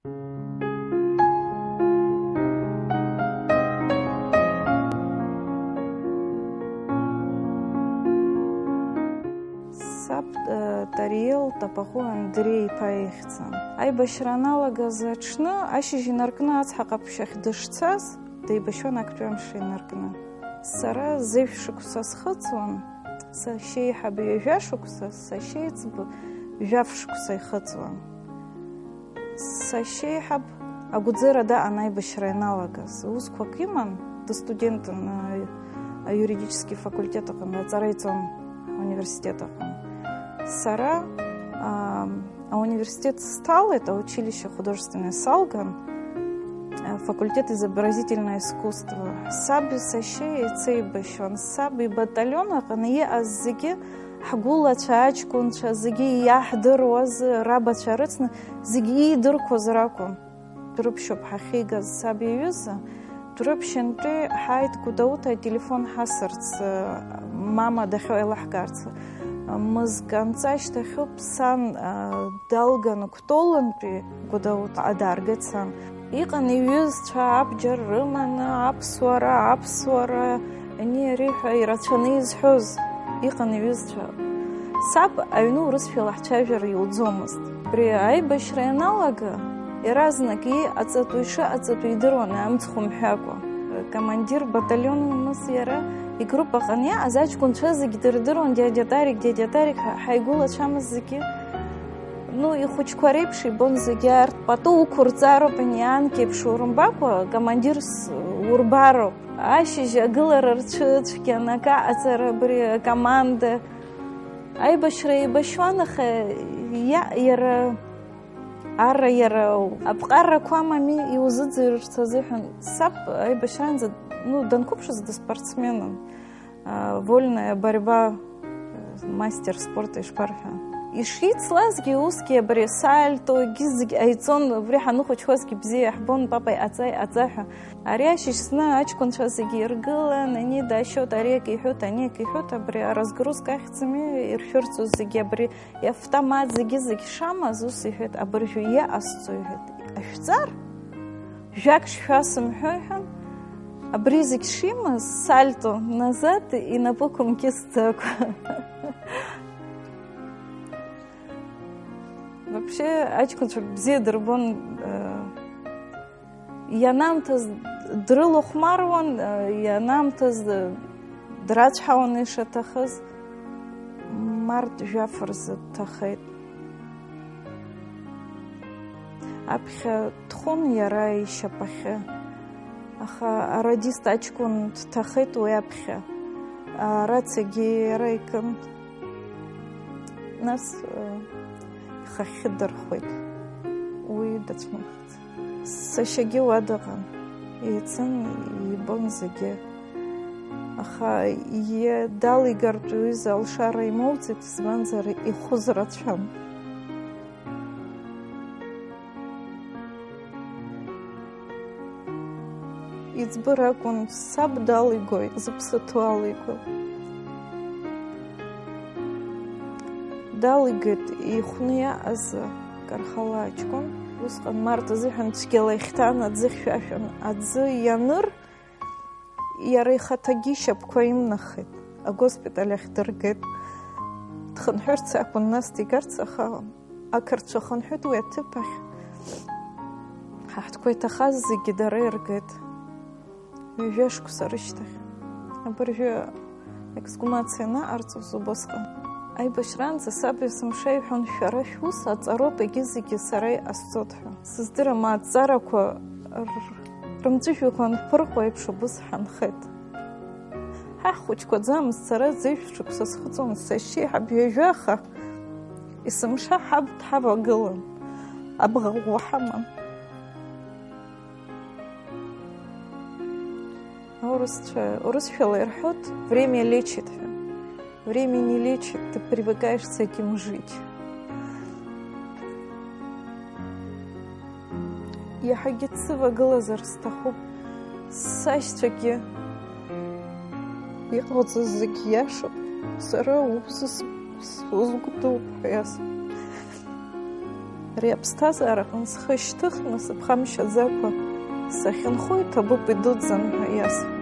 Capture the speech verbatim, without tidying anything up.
Саб, э, Тариел Тапахәы Андреи-иԥа ихьӡын. Аибашьра аналагаз аҽны, ашьыжь инаркны ацҳа ҟаԥшь ахь дышцаз, деибашьуан актәи амш инаркны. Сара зежә шықәса схыҵуан, сашьеиҳаб ҩажәа шықәса, сашьеиҵб жәаф шықәса ихыҵуан. Сашьеиҳаб агәӡара даан аибашьра ианалагаз, усқәак иман, дыстудентын, а, аиуридически факультет аҟны, аҵара иҵон ауниверситет аҟны. Сара, а, ауниверситет сҭалеит, аучилище художественное салган, а, факультет изобразительное искусство. Саби сашьеи еицеибашьуан. Саб ибаталион аҟны иҟаз зегьы, ҳгәылацәа, аҷкәынцәа, зегьы иаҳдыруаз, рабацәа рыцны, зегьы иидырқәоз ракәын. Дәрыԥшьоуп ҳахьигаз саб иҩыза. Дәрыԥшьынтәи ҳааит Гәдоуҭа ателефон ҳасырц, мама дахьоу еилаҳкаарц. Мызкы анҵа ашьҭахьоуп сан, а, далганы Кәтолынтәи Гәдоуҭа дааргеит сан. Иҟан иҩызцәа абџьар рыманы, аԥсуара, аԥсуара, ани ари ҳәа ирацәаны изҳәоз. Иҟан иҩызцәа. Саб аҩны урысшәала ҳцәажәар иуӡомызт. Абри аибашьра ианалага, иаразнак иҟаҵатәу ишыҟаҵатәу идыруан, амцхә мҳәакәа. Командир баталионмыз иара, игруппаҟны иааз аҷкәынцәа зегь дырдыруан, дядя Тарик, дядя Тарик, ҳа-, ҳаигәылацәамыз зегьы. Ну, ихәыҷқәа реиԥш ибон зегьы арҭ. Пату уқәырҵароуп, ани анк еиԥш урымбакәа, командирс урбароуп. Ашьыжь агылара рцәыцәгьан, акы аҟаҵара абри акоманда. Аибашьра еибашьуан, аха иа-, иара, ара иара аԥҟарақәа амами иузыӡырҩырц азыҳәан. Саб аибашьраанӡа, ну, данқәыԥшыз дыспортсменын. А, вольная борьба, мастер спорта ишԥарҳәа. Ишицлазгьы усгьы абри асальто, егьи зегь ҟаиҵон, убри ҳаныхәыҷқәазгьы бзиа иаҳбон, папа иҟаҵа, иҟаҵа ҳәа. Ари ашьыжь зны аҷкәынцәа зегьы иргылан, ани дашьоит, ари акы иҳәоит, ани акы иҳәоит, абри аразгрузка ахьӡ ами иршәырҵоз зегьы, абри иавтомат зегьы-зегь шамаз, ус иҳәеит, абыржәы иҟасҵо, иҳәеит, иҟашәҵар, жәак шшәасымҳәо, иҳәан, абри зегь шимаз, сальто назад инапы қәымкьысӡакәа. Вообще, аҷкәынцәа бзиа дырбон, э, Ианаамҭаз дрылахәмаруан, ианаамҭаз драцәҳауан ишаҭахыз, март жәаф рзы дҭахеит. Аԥхьа дхәын иара ишьапахьы, аха арадист аҷкәын дҭахеит уи аԥхьа. Арациагьы иара икын. Нас, э, ихахьы дырхәеит. Уи дацәмыӷ- Сашьагьы уа дыҟан, еицын, ибон зегьы. Аха иа-, далигартә ҩыза алшара имоуӡеит, избанзар, ихәыз рацәан. Иӡбыр акәын, саб далигоит, зыԥсы ҭоу алиго. Далигеит ихәны иаҟаз кархала аҷкәын. Усҟан март азыҳәан цәгьала ихьҭан, аӡы хьшәашәан. Аӡы ианыр, иара ихаҭагьы ишьапқәа имнахит, агоспиталь ахь дыргеит. Дхынҳәырц акәын, нас дигарц, аха ақырҭцәа хынҳәит уи аҭыԥ ахь. Ҳаҳҭқәа иҭахаз зегьы дара иргеит. Ҩажәа шықәса рышьҭахь. Абыржәы аексгумациа анаҟарҵоз убасҟан. Аибашьраанӡа саб есымша иҳәон, шәара шәус аҵароуп, егьызегьы сара иҟасҵоит ҳәа. Сыздырам, аҵарақәа р-, рымҵәыжәҩақәа анԥырҟо еиԥш убыс ҳанхеит. Ҳа ҳхәыҷқәаӡамызт, сара зежә шықәса схыҵуан, сашьеиҳаб ҩажәа, аха есымша ҳаб дҳавагылан, абӷа ӷәӷәа ҳаман. Аурысцәа, урысшәала ирҳәоит, время лечит ҳәа. Время не лечит, ты привыкаешь с этим жить. Иаҳагьы дсывагылазар сҭахуп, сашьцәагьы иҟауҵаз зегь иашоуп, сара убзы с-, сузгәдууп ҳәа иасҳәеит. Ари аԥсҭазаараҟны схы шьҭыхны сыԥхамшьаӡакәа сахьынхо иҭабуп идуӡӡан ҳәа иасҳәеит.